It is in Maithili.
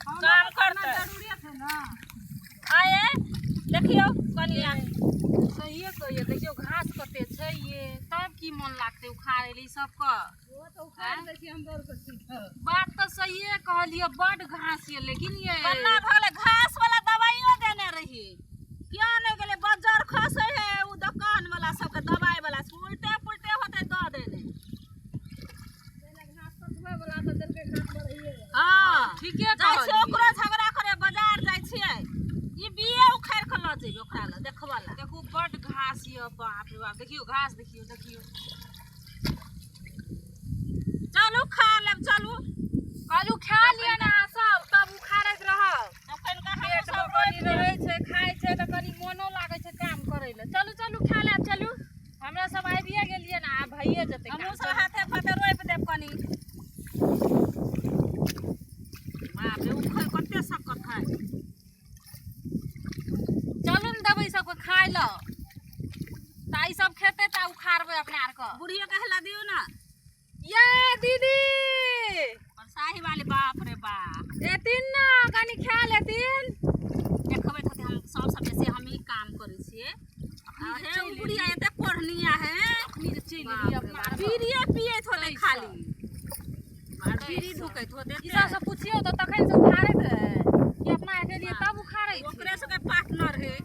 काम करतै। जरूरे छै ने। आये देखियौ कनिया। सहिए कहिए, देखियौ घास कते छै ये, तब की मन लागतै उखाड़े ले ई सबके? ओ तऽ उखाड़ि दै छी हम दौड़ कऽ सीधे। बात तऽ सहिए कहलियै, बड घास ये, लेकिन ये कन्ना भऽ गेलै। घास वाला दवाइयो देने रही, किया नहि गेलै? बज्जर खसै है ओ दोकान वाला सबके दवाई वाला से उल्टे पुल्टे होतै दऽ देने। घास कटबै वाला तऽ देलकै घास बढ़ैये। हँ। ठीके जाइ छियै। कहलियै। ओकरो झगड़ा करे बाजार जाइ छियै, ई बिये उखाड़ि कऽ लऽ जेबै ओकरा लग देखबऽ लए। देखू, बड घास ये, बाप रे बाप। देखियौ घास, देखियौ, देखियौ। चलू, खा लेब, चलू। कहलू खा लिअ ने अहाँ सब, तब उखाड़ैत रहब। तखन कऽ हमहूँ पेट मे सब कनि रोपि लेब। रहै छै, खाइ छै तऽ कनि मोनो लागै छै काम करै लए। चलू, चलू, खा लेब, चलू। हमरा सब आबिये गेलियै ने, आब भइए जेतै काम। हमहूँ सब चलू। हाथे फाथे रोपि देब कनि। बाप रे, उखड़ कते सकत है। चलू ने, देबै सबके खाय लए, तऽ ई सब खेतै तऽ उखाड़बै अपना आरके। बुढ़ियो के हला दियौ ने। ये दीदी। परसाही वाली, बाप रे बाप। एथिन ने, कनि खा लेथिन। देखबै तऽ हम सबसँ बेसी हमही काम करै छियै। अखनी जे हे चलि बुढ़िया एते कोढ़निया है। अखनी जे चलि एलियै अपना आरके। बीड़िए पियैत होतै। ताहिसँ। खाली बीड़ी ढुकैत होतै। ई सबसँ पुछियौ तऽ तखन से उखाड़ैत रहै कि अपना आरके लिए तब उखाड़ै छै। ओकरे सबके पार्टनर है।